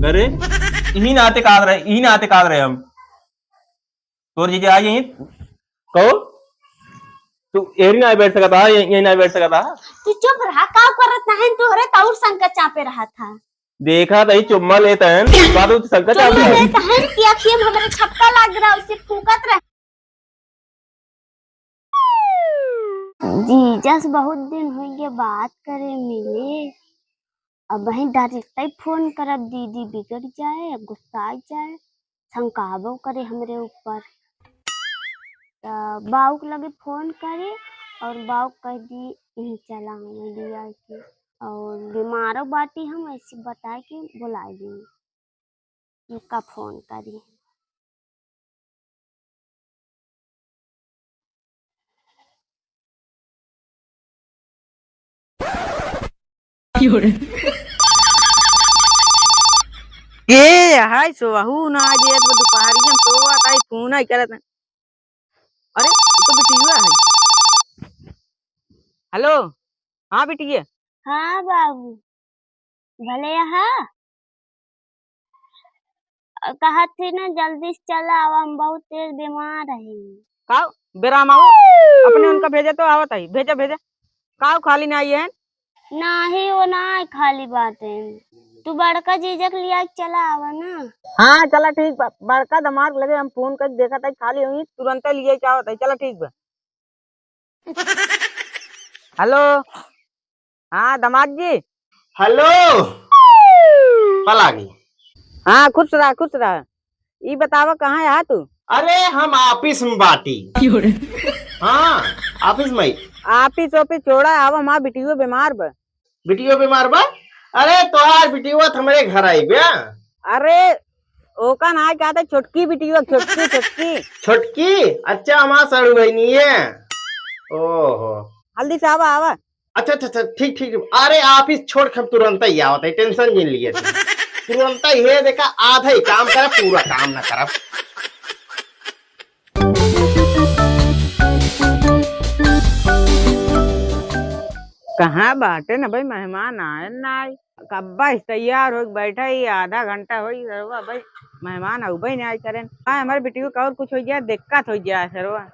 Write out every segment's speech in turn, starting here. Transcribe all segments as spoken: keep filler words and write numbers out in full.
अरे, इही नाते काग रहे, इही नाते काग रहे हम। तोर जीजा आ जाइए। कहो, तू एरी ना बैठ सकता, यहीं, यहीं ना बैठ सकता। तू चुप रहा, का करत नहीं, तोहरे तौर संग चापे रहा था। देखा तही चुम्मा लेत हन, का तू संग चापे चुम्मा रहा? लेत हन कि अखिए में हमरे छक्का लाग रहा, उसे फूकत रहे। जीजा से बहुत दिन होइगे बात करे मिले। अबहीं direct ही फोन करब, दीदी बिगड़ जाए, गुस्सा जाए, शंकाबो करे हमरे ऊपर। त बाऊ के लगे फोन करे और बाऊ कह दी, "यहीं चला हमें लिया के।" और बीमारो बाटी हम ऐसे बताए के बुलाए दी। उनका फोन करी। ए, हाय, सोहू ना आज, ये तो दोपहरिया में सोवत आई, फोन आई करत है। अरे, ये तो बिटिया है। हेलो, हाँ बिटिया। हाँ बाबू, भले यहाँ। अ, कहत थी ना, जल्दी से चला आवा, हम बहुत तेज बीमार हई। काउ, बेराम आओ, अपने उनका भेजे तो आवत हई, भेजा, भेजा। काउ, खाली ना आई है? नाही, वो ना आई, खाली बात है। तू बड़का जीजा के लिया के चला आवा ना। हाँ, चला ठीक बा, बड़का दमाद लगे हम फोन करके देखत हई, खाली हुई, तुरंते लिया के आवत हई, चला ठीक बा। हेलो, हाँ दमाद जी। हेलो, पलागी। हाँ, खुश रहा, खुश रहा। ई बतावा, कहाँ है तू? अरे, हम ऑफिस में बाटी। क्यों रे? हाँ, ऑफिस में ही। ऑफिस ऑफिस छोड़ा, आवा, हमार बिटियो बीमार बा। बिटियो बीमार बा? अरे, तोहार बिटियो त हमरे घर आई बा। अरे, ओका ना कहते, छोटकी बिटियो, छोटकी, छोटकी। छोटकी? अच्छा, हमार सड़ू बहिनी है। ओहो। जल्दी से आवा, आवा। अच्छा, अच्छा, अच्छा, ठीक, ठीक, ठीक। अरे, ऑफिस छोड़ के हम तुरंत ही आवत है, टेंशन जिन लिए। तुरंत ही है, देखा, आधा ही काम करे, पूरा काम ना करब। कहाँ बाटे न भाई, मेहमान आए ना आए। कब्बा से तैयार होइके बैठा ही, आधा घंटा होई सरवा भाई, मेहमान अउबे नहीं आए करेन। हाँ, हमारे बिटियो का और कुछ हो जाए, दिक्कत हो जाए सरवा।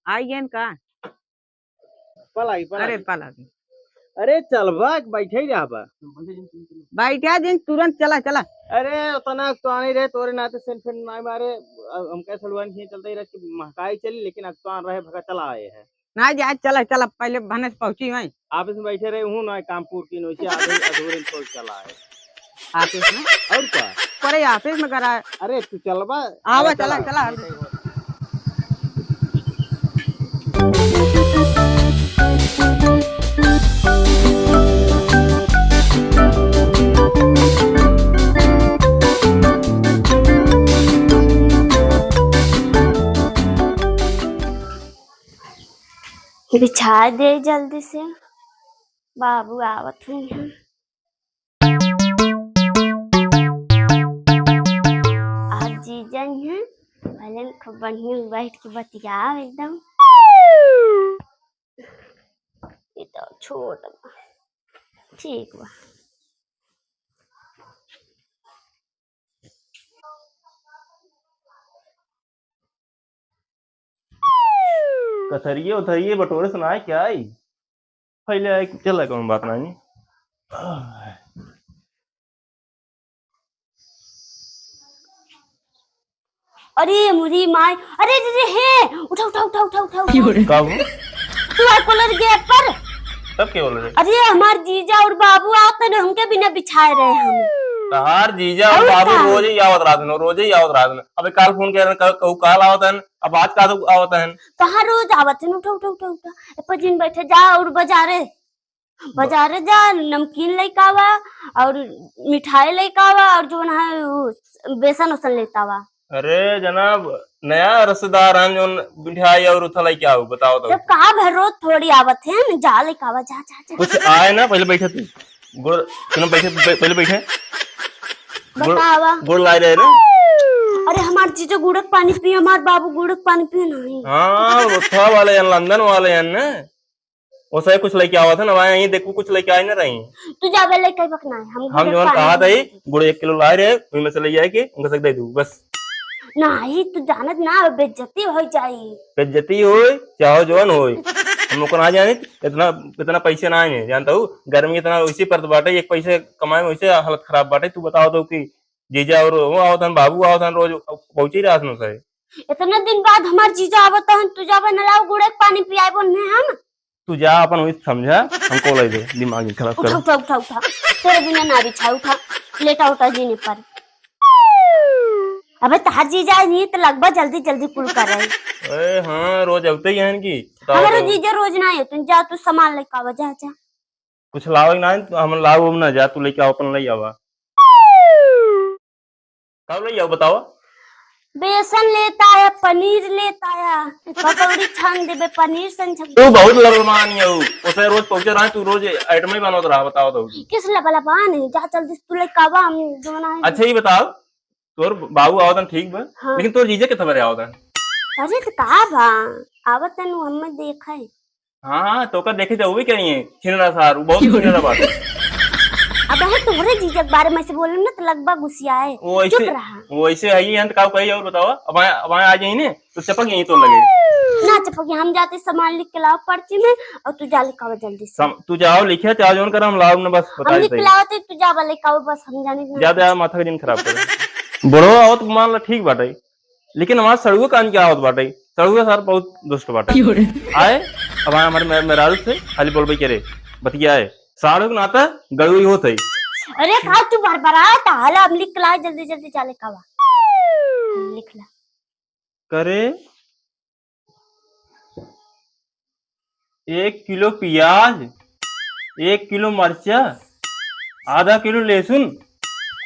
आई गेन का? पलागी, अरे पलागी। पलागी। अरे चलबा, बैठे ही रहबा। बैठा दिन तुरंत चला, चला। अरे उतना तो आने रहे, तोरे नाते सेन फिर ना मारे, अब हम कह सलवान खींच चलते ही रह कि महकाई चली, लेकिन अब तो आ रहे भगा चला आए हैं। ना जा, चला, चला, पहले भने से पहुंची वहीं। आप इसमें बैठे रहे, हूँ ना काम पूर्ति नहीं, आधे अधूरे में छोड़ चला है। ऑफिस में? और का? अरे ऑफिस में करा। अरे तू चलबा। आवा, अरे चला, चला। चला। बिछा दे जल्दी से, बाबू आवत हुई हैं। आज जीजा ही हैं, भले खूब बढ़िया बैठ के बतियाव एकदम। ये तो छोट बा, ठीक बा। कथरिये उथरिये बटोरे से ना आए क्या आई? पहले आए, चला, कौन बात नहीं। अरे मुरी माई, अरे रे, रे, हे, उठा, उठा, उठा, उठा, उठा, उठा। का हो? तू आए कूलर गेट पर। तब क्या बोल रहे? अरे हमार जीजा और बाबू आवत न, हमके बिना बिछाए रहे हम। तहार जीजा और और बाबू का? रोज ही आवत रहत न, रोज ही आवत रहत न। अबे काल फोन किया न, कहू, कहू काल आवत हन, अब आज का तो आवत हन। कहाँ रोज आवत हन? उठा, उठा, उठा, उठा। ए पर जिन बैठे जा और बाजारे। बाजारे जा, नमकीन लेके आवा और मिठाई लेके आवा और जौन है उ बेसन उसन लेके आवा। अरे जनाब, नया रिश्तेदार हन जौन मिठाई और उथा लेके आऊ, बताओ तो। जब कहा भर रोज थोड़ी आवत है, जा लेके आवा, जा, जा, जा। कुछ आए ना, पहले बैठे तू। गोड़, सुनो, बैठे, पह-, पहले बैठे। गोड़, बतावा। गोड़ लाए रहे ना। अरे हमार जीजा गुड़क पानी पिए, हमार बाबू गुड़क पानी पिए नहीं। हाँ, उथा वाले हैं, लंदन वाले हैं ना। ओसे कुछ लइके आवत है ना, वहाँ यहीं देखू कुछ लइके आए ना रही। तू जाबे लइके बक ना, हम हम गुड़ जवन पानी कहा था, नहीं। गुड़ एक किलो लाए रहे, वही में से ले जाए के उनका से दे दू बस। नहीं, तू जानत ना, बेइज्जती हो जाई। बेइज्जती होई, चाहे जवन होई, हम लोग को ना जाने, इतना, इतना पैसे ना आए, जानता हूँ, गर्मी इतना वैसे पड़त बाटे, एक पैसे कमाए में वैसे हालत खराब बाटे। तू बताओ तो कि जीजा और वो आवत हन, बाबू आवत हन, रोज पहुंची रात में से। इतना दिन बाद हमार जीजा आवत हन, तू जाबे न लाओ गुड़े के पानी पियाए बोल ने हम। तू जा अपन वही समझा, हमको ले दे, दिमाग नहीं खराब उठा, कर। उठा, उठा, उठा। तेरे बिना ना बिछा, उठा। लेटा उठा जीने पर। अबे तहार जीजा नहीं तो लगभग जल्दी जल्दी कुल कर रहे। अरे हाँ, रोज आवते ही हैं इनकी। बताओ हमारे तो। जीजा रोज ना आए, तुम जा, तू सामान लेके आवा, जा, जा। कुछ लावे ना, हम लाओ ना, जा तू लेके आओ, अपन ले आवा। का ले आओ बताओ? बेसन लेता है, पनीर लेता है, पकौड़ी छान देबे, पनीर संग छान तू बहुत लबलबान है हो। उसे रोज पहुंचे रहा, तू रोज आइटम ही बनावत रहा, बताओ तो। किस लबलबान है? जा जल्दी से तू लेके आवा, हम जो बनाए। अच्छा ये बताओ, तोर बाबू आवतन ठीक बा, हाँ। लेकिन तोर जीजा कितना बजे आवतन? अरे तो का बा, आवतन वो हमें देखा है। हाँ, हाँ, तोका देखे जाऊ भी कहीं है, छिनरा सार, वो बहुत छिनरा बात है। अब है तोहरे जीजा के बारे में से बोले ना तो लगभग गुस्सिया है। वो ऐसे, चुप रहा। वो ऐसे आई है, तो का कही और बताओ, अब आए, अब आए आ जाइने, तो चपक यहीं तो लगे। ना चपक, हम जाते सामान लिख के लाओ पर्ची में, और तू जा लेके आवा जल्दी से। सम-, तू जाओ लिखे, चाहे जोन कर, हम लाओ ना, बस हम बता लिख के देते। लाओ तो तू जा लेके आओ, बस हम जाने ना। ज्यादा यार माथा का दिन खराब करे। बड़ो आओ तो मान ला ठीक बाटे, लेकिन हमार सड़ुआ कान क्या आवत बाटे? सड़ुआ सार बहुत दुष्ट बाटे। क्यों रे? आए, अब आए हमारे मे-, मेहरारू से खाली बोलबे के रे, बतियाए। साढ़ू के नाता गड़ुई होत है। अरे खाओ तू भरभरात, हाला हम लिख ला, जल्दी जल्दी जा लेके आवा। लिख ला। करे एक किलो पियाज, एक किलो मरचा, आधा किलो लहसुन,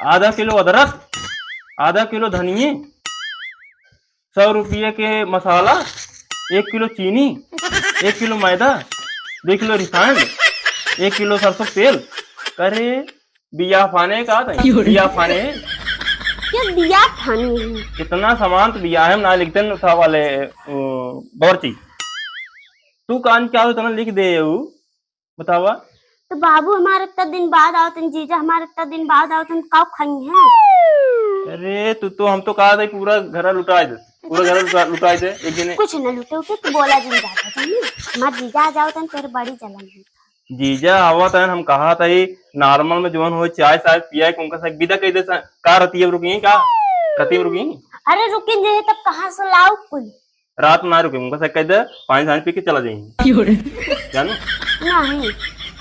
आधा किलो अदरक, आधा किलो धनिये, सौ रुपये के मसाला, एक किलो चीनी, एक किलो मैदा, दो किलो रिफाइंड, एक किलो सरसों के तेल। करे बिया फाने का था? क्यों रे? बिया फाने। क्या बिया फाने है? इतना सामान तो बिया है, हम ना लिखते न था वाले, ओ, बावर्ची। तू कान क्या हो, इतना लिख दे उ, बतावा। तो बाबू हमारे इतना दिन बाद आवत हैं, जीजा हमारे इतना दिन बाद आवत हैं, का खाई हैं? अरे, तू तो, हम तो कहा था पूरा घर लुटाए दे, पूरा घर लुटा, लुटाए दे, एक दिन। कुछ न लुटे उठे, तू बोला जिन ज्यादा, जानी? हमार जीजा आ जावत हैं, तोरे बड़ी जलन है। जीजा आवत हन, हम कहा था ही, normal में जवन होए, चाय साय पिया के उनका से विदा कह दे सा-, का रतिया रुकी का? रतिया रुकी? अरे रुकिन जे तब कहाँ से लाओ कुल? रात में ना रुके, उनका से कह दे, पानी सानी पी के चला जाइए। क्यों रे? जानो? नहीं,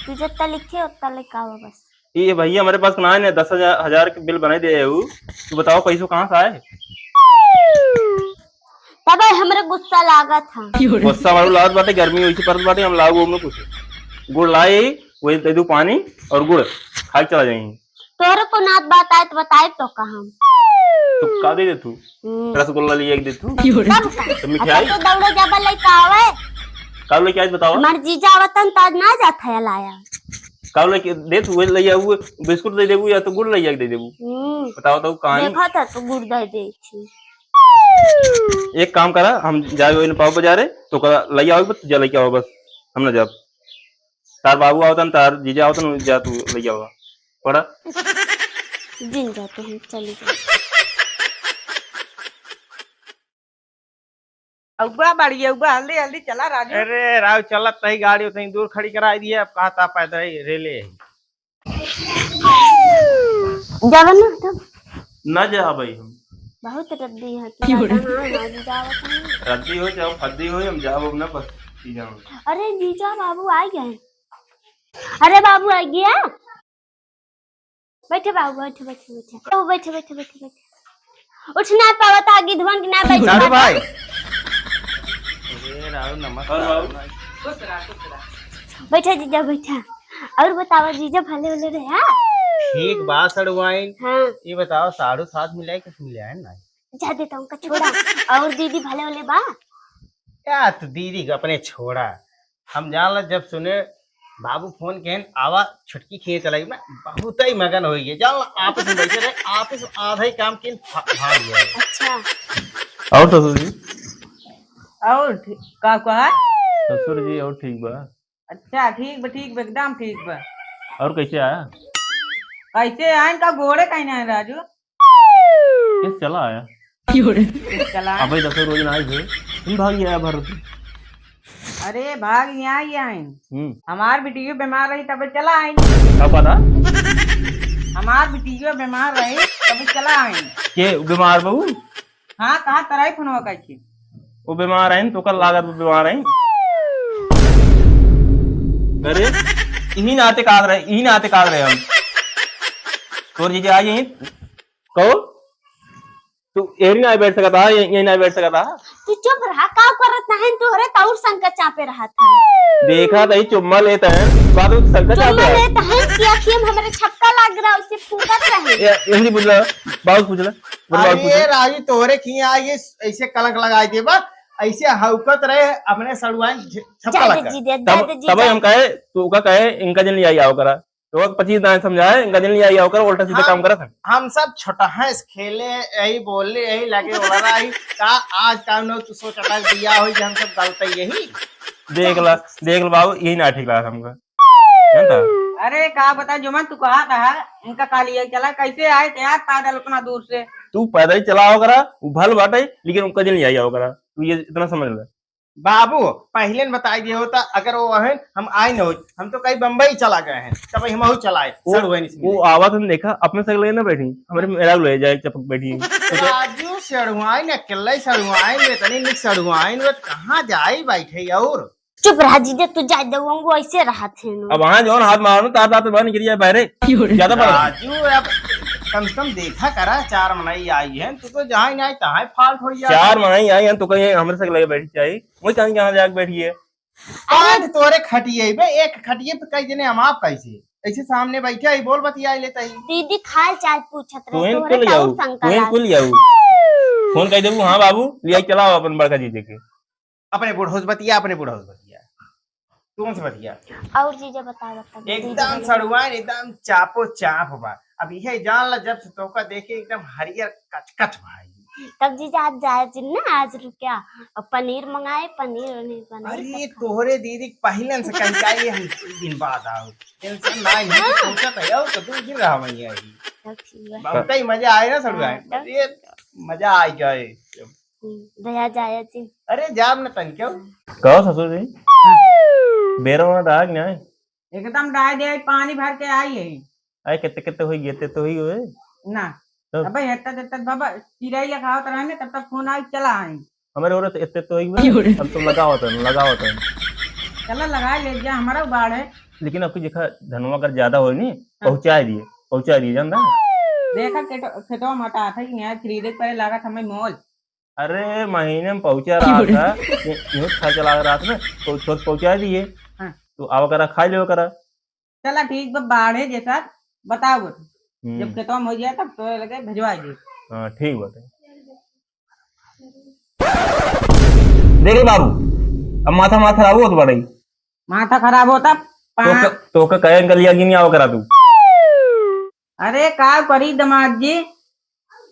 तू जितना लिखे उतना लेके आओ बस। ये भैया हमारे पास ना है, दस हजार, हजार के बिल बनाई दे है उ। तू बताओ पैसों कहाँ से आए? तब हमरे गुस्सा लागत है। गुस्सा वाला लागत बाटे, गर्मी वैसे पड़त बाटे, हम लाओ ओमे कुछ गुड़ लाए, वही दे दू पानी और गुड़, खा के चला जाइए। तोहरे को नात बात आए तो बताए तो कहा। तो का दे दे तू? हम्म। रसगुल्ला लिए दे तू? तब का? तो मिठाई? अब तो दौड़े जाबा लेके आवे। का लेके आज बताओ? हमार जीजा आवतन तो आज ना जात है लाया। का लेके दे तू? वही ले आऊ, बिस्कुट दे देबू या तो गुड़ ले आके दे देबू? हम्म। बताओ तो कहानी। देखा था तो गुड़ दे दे छी। एक काम करा, हम जाए वही पाव बाजारे, तो का ले आओ बस, जा लेके आओ बस, हम ना जाब। तार बाबू आवतन, तार जीजा आवतन, जा तू ले आओ। पड़ा। जिन जा तो हम चली जाए। अउबा बाड़ी, अउबा, हल्दी, हल्दी चला राजू। अरे राव, चलत नहीं गाड़ी, उतनी दूर खड़ी कराई दी है, अब कहा था पैदल ही रेले है। जावा ना तब। ना जा भाई हम। बहुत रद्दी है तू, क्यों रे? दादा, हाँ, हाँ, जावा तब। रद्दी हो, चाहे फद्दी हो, हम जाब अब ना बस, सीधा हम। अरे जीजा बाबू आ गए। अरे बाबू आ गया। बैठे बाबू, बैठे, बैठे, बैठे। ओ, बैठे, बैठे, बैठे, बैठे। उठ ना पावत, आगे धुवन के ना बैठ साधु पावत। भाई। अरे राहुल, नमस्कार। और बाबू? खुश रहा, खुश रहा। बैठा जीजा, बैठा। और बतावा जीजा, भले होले रहे, हाँ? ठीक बा, सड़ुआइन। हाँ। ये बताओ, साढ़ू साथ मिलाए कि मिलाए ना? जा देता उनका छोड़ा। और दीदी भले होले बा? क्या तू दीदी का अपने छोड़ा। हम जान ला, जब सुने बाबू फोन केहन आवा, छुटकी खींच चलाई ना, बहुत ही मगन हो गए। जान ला, ऑफिस में बैठे रहे, ऑफिस में आधा ही काम किन भा-, भाग गया। अच्छा। और ससुर जी? और ठीक, का कहा? ससुर जी और ठीक बा? अच्छा, ठीक बा, ठीक बा, एकदम ठीक बा। और कैसे आया? कैसे आइन का गोड़े कहीं ना है, राजू? कैसे चला आया? चला आया। अबे दसों रोज ना आई थे, तुम भाग गया भर। अरे, भाग यहाँ ही आइन। हम्म। हमार बिटियो बीमार रही, तबे चला आइन। का पता? हमार बिटियो बीमार रही, तबे चला आइन। के बीमार बहू? हाँ, कहा तराई फोनवा कैसे? वो बीमार आइन, तो कल लागत वो बीमार आइन। अरे, इही नाते काग रहे, इही नाते काग रहे हम। तोर जीजा आई यहीं, कहो, तू एरी ना बैठ सकता, ये, ये ना बैठ सकता। तू चुप रहा, का करत नहीं, तोहरे तौर संग चापे रहा था। देखा तही चुम्मा लेता है, बाद में संग चुम्मा चापे है। लेता है कि अखियम हमरे छक्का लग रहा, उसे फूकत रहे। ये, ये नहीं बुझला, बाउस बुझला, बोल बाउस अरे बुझला। राजू, तोहरे खिया आइए, ऐसे कलंक लगाई देबा, ऐसे हौकत रहे, अपने सड़ुआइन झ-, छक्का जा दे लगा। जी दे, तब, जा दे जी तब जा। हम कहे, तू का कहे, इनका जन ले आई आओ करा। तो पच्चीस दाएं समझाए, इनका जन ले आई आओ करा, उल्टा सीधा हम, काम करत है। हम सब छोटा है, इस खेले, यही बोले, यही लगे, उड़ा रहा है। का आज काम न हो, तू सोच, अटक दिया हो, कि हम सब गलत ही यही। देख ला, देख ला बाबू, यही ना ठीक लगा हमका। जानता? अरे, का बता, जुमन, तू कहा था, इनका काली आई चला, कैसे आए थे यार पैदल उतना दूर से? तू पैदल ही चला आओ करा, वो भल बाटे, लेकिन उनका जन ले आई आओ करा, तू ये इतना समझ ले। बाबू, पहिले न बताई दिए होता, अगर वो अहन, हम आए न होत, हम तो कहीं बम्बई चला गए हैं, तब हम अहू चलाए, वो, सड़ुआइन इसमें। वो आवा तुम देखा, अपने सगले ना बैठी, हमरे मेरा ले जाए चपक बैठी। राजू, सड़ुआइन, अकेले ही सड़ुआइन, वे तनी निक सड़ुआइन, वे कहाँ जाए बैठे और? चुप रहा जीजा, तू जाए दे, वो ऐसे रहा थे नु। अब वहाँ जौन हाथ मारनु, तार तार तो बाहर निकल जाए बाहरे। क्यों रे? ज्यादा पड़ा। राजू, अब कम से कम देखा करा, चार मनई आई है, तू तो जहाँ ही ना आई, तहाँ ही फाल्ट हो जाए। चार मनई आई है, तो कहीं हमरे सगले बैठी चाहिए। वही कहीं कहाँ जाके बैठी है। अरे आज तोरे खटिए बे, एक खटिए पे कई जने हम आप कैसे? ऐसे सामने बैठे ही बोल बतिया लेता ही। दीदी खाल चाल पूछत रहे, तोहन तोहरे कुल ताऊ जाऊ, संकल तोहन आ कुल जाऊ। फोन कह देबू, "हाँ बाबू, ले चलाओ अपन बड़का जीजे के।" अपने बूढ़ो से बतिया, अपने बूढ़ो से बतिया। तू से बतिया। और जीजा बताओ, बताओ, एकदम दीदी। सड़ुआइन, एकदम चापो चाप बा। अब यह जान ला, जब से तोका देखे एकदम हरियर कचकच भाई। तब जीजा आज जाए जिन ना, आज रुक्या और पनीर मंगाए, पनीर वनीर बनाए, अरे, तब खाए। तोहरे दीदी के पहिलन से कही का ये हम दो दिन बाद आओ। टेंशन ना ही, हाँ। सोचत है, आओ तो दो दिन रहा वहीं आई। तब ठीक बा। बहुत ही मजा आए ना सड़ुआइन। हाँ, तब ये ठीक बा। मजा आ गए। हम्म, भैया जाया जी। अरे जाब न तन क्यों? कहो ससुर जी। हाँ। बेरा वहाँ डाग ना है। एकदम डाय दे, पानी भर के आई है। अरे कितने कितने हुई गए, इतने तो हुई हुए। ना। तब? अबे इतना इतना बाबा चिराई लखावत रहे ना, तब तक फोन आई चला आई। हमारे और तो इतने तो हुई हुए। क्यों रे? हम तो लगावत है, लगावत है। चला लगा ले जा, हमारा बाढ़ है। लेकिन आपकी देखा धनवा अगर ज्यादा होई नी, हाँ। पहुँचा दिए, पहुँचा दिए जानता। देखा खेतो, खेतवा में हटा था कि यहाँ खरीदे के पहले लागत हमें मोल। अरे, महीने में पहुँचा रहा था, ये, ये खर्चा लाग रहा था ना, तो छोट पहुँचा दिए। हाँ। तो आवा करा, खाई लेवा करा। चला ठीक बा, बाढ़े जैसा बताओ, हम्म। जब खतम हो जाए तब तो लगे भिजवा दे। हाँ, ठीक बात है। देख रे बाबू, अब माथा, माथा खराब होत बाड़े। माथा खराब होता, पा- तोका, तोका कहे गलिया की नहीं आवा करा तू। अरे का करी दमाद जी,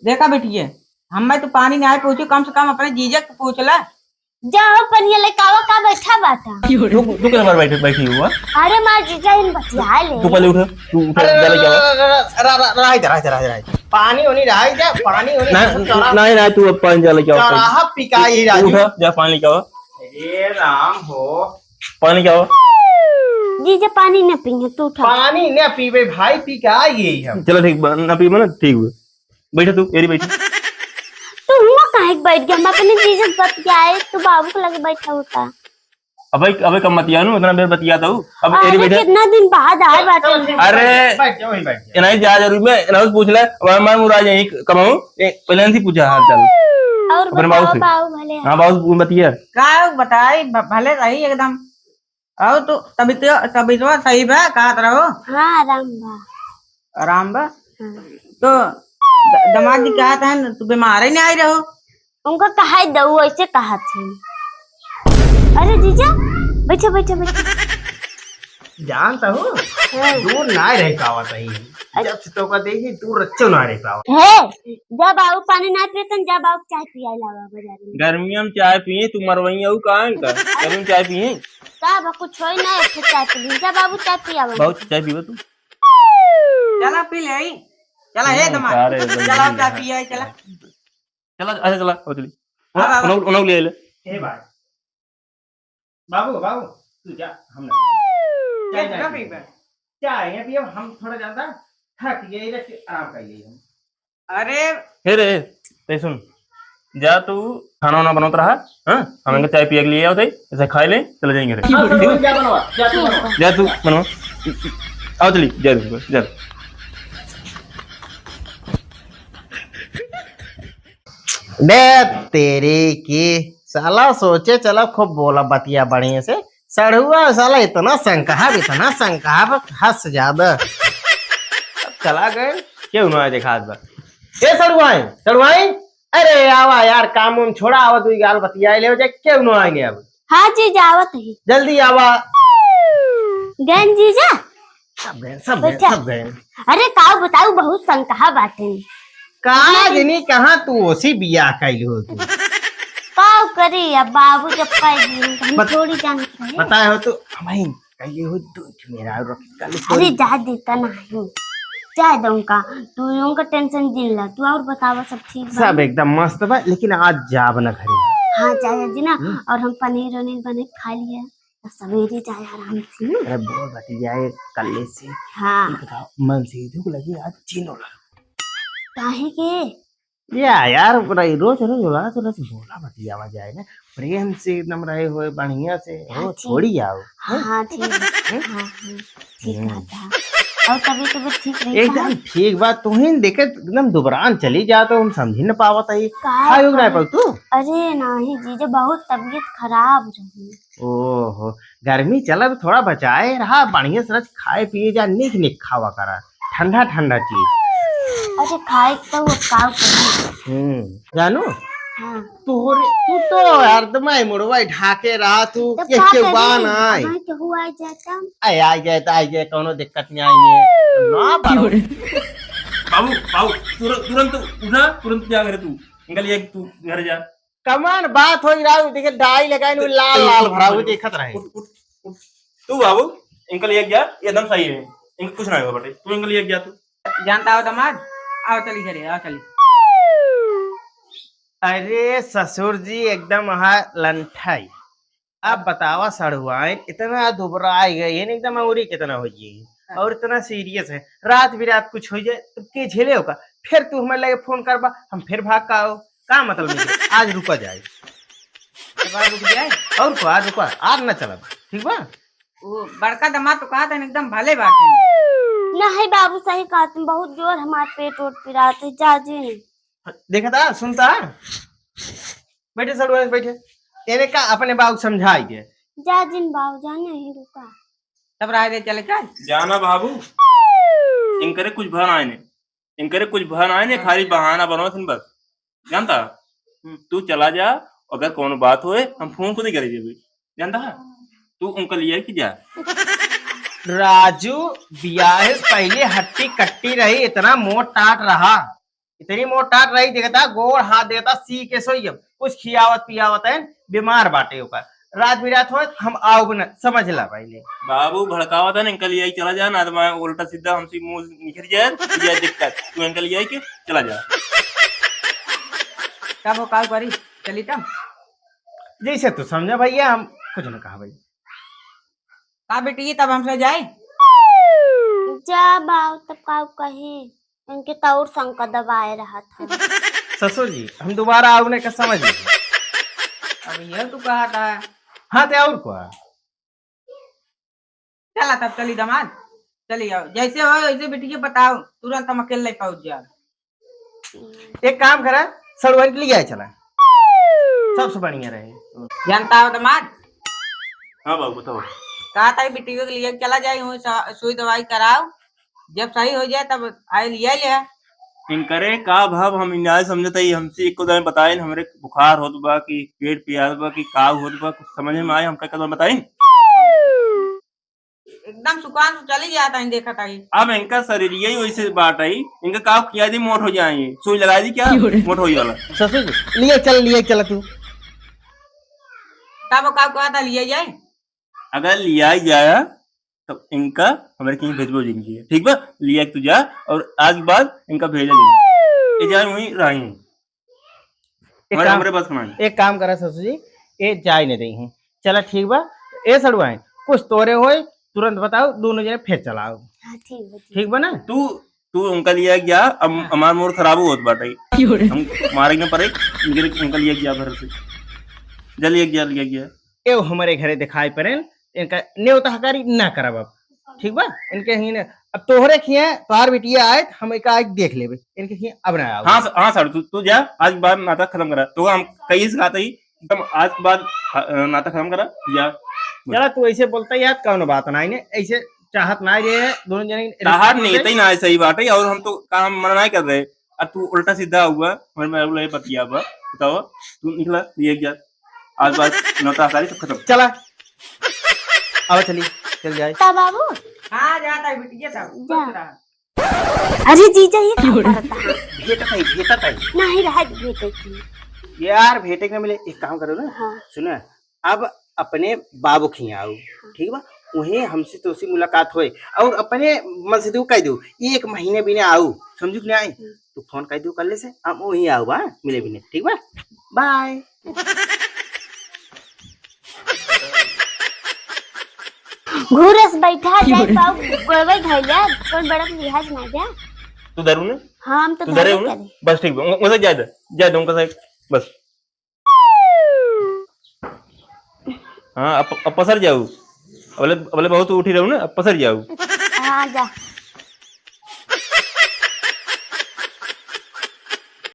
देखा बिटिया, हमें तो पानी ना पूछू, कम से कम अपने जीजा के पूछ ला। जाओ पनिया लेके आवा, का बैठा बाटा। तू, तू किधर पर बैठे, बैठी हुआ? अरे माँ जीजा इन बतिया ले। तू पहले उठ, तू उठ, अरे, जल्दी जाओ। रा-, रा-, रा-, रहा दे, रहा दे, रहा दे, रहा दे। पानी होनी रहा दे, पानी होनी ना, चौराहा, नहीं, नहीं, तू अब पानी जा लेके आओ। चौराहा पिकाई राजू। उठ, जा पानी लेके आओ। हे राम हो। पानी क्या हो? जीजा पानी न पीए, तू उठा। पानी न पीबे भाई, पी के आ गए हम। चलो ठीक बा, ना पीबे ना, ठीक बा। बैठा तू, एरी बैठी। तू हुआ काहे के बैठ गया? हम अपने जीजा से बतियाए, तू बाबू के लगे बैठा होता। अबे, अबे कम बतिया नू, इतना देर बतिया था हूँ। अब अरे एरी बैठा। कितना दिन बाद आए बाटे। चल, चल, अरे। बैठ जा, वहीं बैठ जा। इनाई जा जरूर में, इनाई से पूछ ले, अब हमारे मुरा जाए, कमाऊँ, ए, पहले इनसे पूछा हाल चाल। और अपने बाबू बताओ, से। बाबू भले हैं? हाँ, बाबू से बतिया। का बताई, भ-, भले रही एकदम। और तो तबीयत, तबीयतवा सही बा, कहत रहो? हाँ, आराम बा। आराम बा? हाँ। तो द-, दामाद जी कहत हैं, तू बीमार ही नहीं आई रहो? उनका कहाई दऊ, ऐसे कहत हैं। अरे जीजा, बैठो, बैठो, बैठो। जानता हूँ, हाँ। दूर ना रह पावत ही। अच्छा। जब से तोका देखी, दूर रच्चो ना रह पावत। हे, जा बाबू पानी ना पिए तन, जा बाबू चाय पिया लावा बाजार में। गर्मिया में चाय पिए, तू मरवई आऊ का इनका? गर्मी में चाय पिए? का बा, कुछ होई ना, एक ठे चाय पी ली। जा बाबू, चाय पियावा। बाबू, चाय पीबे तू? चला पी ले आई। चला, ए हम्म, दमाद। अरे, एकदम चला, नहीं चाय है। पिया, चला। चला, अच्छा, चला, आओ चली। हाँ, बाबा। उन्हों, उन्हों ले ले। ए भाई। बाबू, बाबू, तू जा, हम ना पीबे। चाय ना पीबे। चाय ना पीबे, हम थोड़ा ज्यादा थक गए, इधर से आराम कर लिए हम। अरे। हे रे, ते सुन, जा तू खाना वाना बनवत रहा, हाँ? हम इनका चाय पिया के लिए आओ थे, ऐसे खा ले, चले जाएंगे रे। हाँ, ठीक है? जा बनवा, जा तू बनवा। जा तू बनवा। आओ चली, जा तू, जा। बे तेरे के, साला सोचे चला खूब बोला बतिया बढ़िया से, सड़ुआ साला इतना संकहाब, इतना संकहाब, हस ज्यादा। अब चला गए, केहू ना आए देखात बा। ए सड़ुआई, सड़ुआई, अरे आवा यार, काम उम छोड़ा, आवा, दुई गाल बतियाए ले हो जाए, केहू ना आएंगे अब। हाँ जीजा, आवत ही। जल्दी आवा। गए न जीजा? सब गए, सब गए, बैठा। सब गए। अरे काऊ बताऊ, बहुत संकहा बाटे। का नहीं। जनी कहाँ तू ओसी बियाह कैली हो तू? काऊ करी अब बाबू जब पाई हम बत-, थोड़ी जानत रहे। बताए हो तो हम ही कैली हो दो ठे मेरा और रख कल अरे जा देता नहीं। जाए दो उनका, तू उनका टेंशन जिन ला। तू और बतावा, सब ठीक बा? सब एकदम मस्त बा, लेकिन आज जाब ना घरे। हाँ जाए जी ना। हम्म। और हम पनीर वनीर बने खा लिए। तो सवेरे जाए आराम से ना। अरे बोल बतियाए कल्ले से। हाँ। ये बताओ, मन से दुख लगी आज जीनो लगा। काहे के? या यार, रही रोज रोज रोज रोज बोला बतियावा जाए ना, प्रेम से एकदम रहे हुए बढ़िया से, हाँ, हो ठीक। छोड़ी आओ। हाँ, हाँ, ठीक है। हम्म? हाँ, हाँ, ठीक हम्म। बात है। और तबीयत, तबीयत ठीक रही एकदम का? ठीक बात, तू ही देखे एकदम दुबरान चली जा तो हम समझी न पावत है। का खाए उगना है करूँ? पल तू? अरे नहीं जीजा, बहुत तबीयत खराब रही। ओहो, गर्मी चलत थोड़ा बचाए रहा, बढ़िया से रच खाए पिए जा, निक निक खावा करा, ठंडा ठंडा चीज। अरे खाए तो वो काव करी। हम्म, जानू? हाँ। तोहरे, तू तो हरदम मुड़वा ढाके रहा तू, तब ये का केहू बा करी? ना आए। हमारे केहू आ जाता। आए, आ जाए तो आ जाए, कोनो दिक्कत नहीं आई है। ना बाबू। बाबू, बाबू, तुरंत, तुरंत उठा, तुरंत जा घरे तू। निकल ये तू घर जा। कमान बात होई राव, देखे डाई लगाइन, उ लाल लाल भरा, उ देखत रहे। उठ, उठ, उठ। तू बाबू, इनका लिए गया, ये एकदम सही है। इनका कुछ ना होगा बेटे, तू इनका लिए गया तू। जानता हो दमाद, आओ चली घरे, आओ चली। अरे ससुर जी, एकदम हा लंठाई। अब बतावा सड़ुआइन, इतना दुबराई गए, एकदम अंगुरी कितना हो गई। हाँ। और इतना serious है, रात बिरात कुछ हो जाए तो के झेले होगा? फिर तू हमारे लगे फोन करबा, हम फिर भाग का आओ, का मतलब नहीं है? आज रुका जाए। तब आज रुक जाए? और को, आज रुका, आज ना चलब, ठीक बा? वो बड़का दामाद तो कहा था एकदम भले बात है। नहीं बाबू, सही कहा तुम, बहुत जोर हमार पेट ओट पिरात है, जा जी। देखा था, सुनता? बैठे सड़ुआ, बैठे। तेरे का अपने बाबू समझाई दे। जा जिन बाबू, जा नहीं रुका। तब रह दे चले का? जाना बाबू, इनकरे कुछ भर आए ने, इनकरे कुछ भर आए ने, हाँ। खाली बहाना बनाओ तुम बस, जानता? हम्म। तू चला जा, अगर कोनो बात होए, हम फोन खुद ही करे जेबे, जानता है? तू उनका लिए कि जा। राजू, बियाह से पहले हट्टी कट्टी रही, इतना मोट टाट रहा। इतनी मोट टाट रही, देखता, गोड़ हाथ देता, सी के सोई। अब कुछ खियावत पियावत है, बीमार बाटे ओकर। रात बिरात होत, हम आउब न, समझ ला पहले। बाबू भड़कावत है ना, इनका लिए चला जा ना, तो मैं उल्टा सीधा हमसे मुंह निकल जाए, तो ये दिक्कत। तू इनका लिए के चला जा। तब वो काउ करी, चली तब? जैसे तू समझा भैया, हम कुछ न कहा भाई। का बेटी, तब हमसे जाए? जा बाऊ, तब काउ कही? इनके तो और शंका दबाए रहत है। ससुर जी, हम दोबारा आउने का समझ लीजिए। अब ये तू कहा था। हाँ, ते और का? चला तब चली दामाद, चली आओ, जैसे हो वैसे बिटिया बताओ, तुरंत हम अकेले पहुंच जाओ। एक काम करा, सड़ुआइन के लिए आए चला, सबसे बढ़िया रहे। जानता हो दामाद? हाँ बाबू, बताओ। कहा था बिटिया के लिए चला जाए, वहीं सा-, सुई दवाई कराओ, जब सही हो जाए तब आए लिया लिया। इनकरे का भाव हम इनाय समझत हई, हमसे एको दाएं बताइन, हमरे बुखार होत बा कि पेट पियात बा कि का होत बा, कुछ समझ में आए, हमका एक दाएं बताइन। एकदम सुकान से चली जात हई, देखत हई। अब इनका शरीर यही वैसे बाट हई, इनका का किया दी मोट हो जाए, सुई लगा दी क्या? मोट हो जाला। ससुर जी, लिए चल, लिए चल तू। तब का कहता लिए जाए? अगर लिया जाया, तब इनका हमरे कहीं भेजबो जिंदगी है, ठीक बा? लिया के तू जा, और आज के बाद इनका भेजा जिंदगी। ये जाए वहीं रही। एक हमारे, काम, हमरे बस कमाई। एक काम करा ससुर जी, ये जाए न देई हैं। चला ठीक बा, ए सड़ुआ है, कुछ तोरे होए, तुरंत बताओ, दोनों जने फिर चलाओ। हाँ, ठीक बा, ठीक। ठीक बा ना? तू, तू उनका लिया गया, अब हाँ। हमार मूड खराब होत बाटे। क्यों रे? हम मारे के न पड़े, इनके, उनका लिया गया घर से। जा लिया गया, लिया गया। एव हमरे घरे दिखाई पड़ेन, इनका नेवता हकारी ना करब अब, ठीक बा? इनके हिन, अब तोहरे खिया तोहार बिटिया आए, हम एका आज देख लेबे, इनके खिया अब ना आओ। हाँ स-, हाँ सर, तू, तू जा, आज के बाद नाता खत्म करा। तो हम कई से कहते ही, तुम आज के बाद खा-, अ, नाता खत्म करा, जा। चला, तू ऐसे बोलता यार, कौन बात ना, इन्हें ऐसे चाहत ना रहे, दोनों जने तहार नेता ही ना सही बात है, और हम तो काम मना नहीं कर रहे। अब तू उल्टा सीधा हुआ, हमारे में बोले बतिया बा, बताओ, तू निकला, ये क्या? आज बात नौता सारी सब खत्म। चला, अब चली, चल जाए। ता बाबू। हाँ, जाता है बिटिया, सब जा। खुश रहा। अरे जीजा, ये का करता है? भेटत है, भेटत है। नहीं रहा भेटे की। यार, भेटे के ना मिले, एक काम करो ना। हाँ। सुना, अब अपने बाबू खिया आओ, ठीक बा? वहीं हमसे तोसी मुलाकात होए और अपने मन से तू कह दो, एक महीने बिना आओ, समझू कि नहीं? हम्म। तू फोन कह दो कल से, हम वहीं आओ बा, मिले बिने, ठीक बा? बाय। घूरस बैठा जाए पाऊ, गोड़वे धैले, कौन बड़ा लिहाज ना जा। तू धरू ने? हाँ, हम तो तू धरे धरे हो ना? करे। बस ठीक बा, उनका साथ जा दे, जा दे उनका साथ, बस। हाँ, अब, अब पसर जाऊ। अबले, अबले बहुत उठी रहू ना, अब पसर जाऊ। हाँ, जा।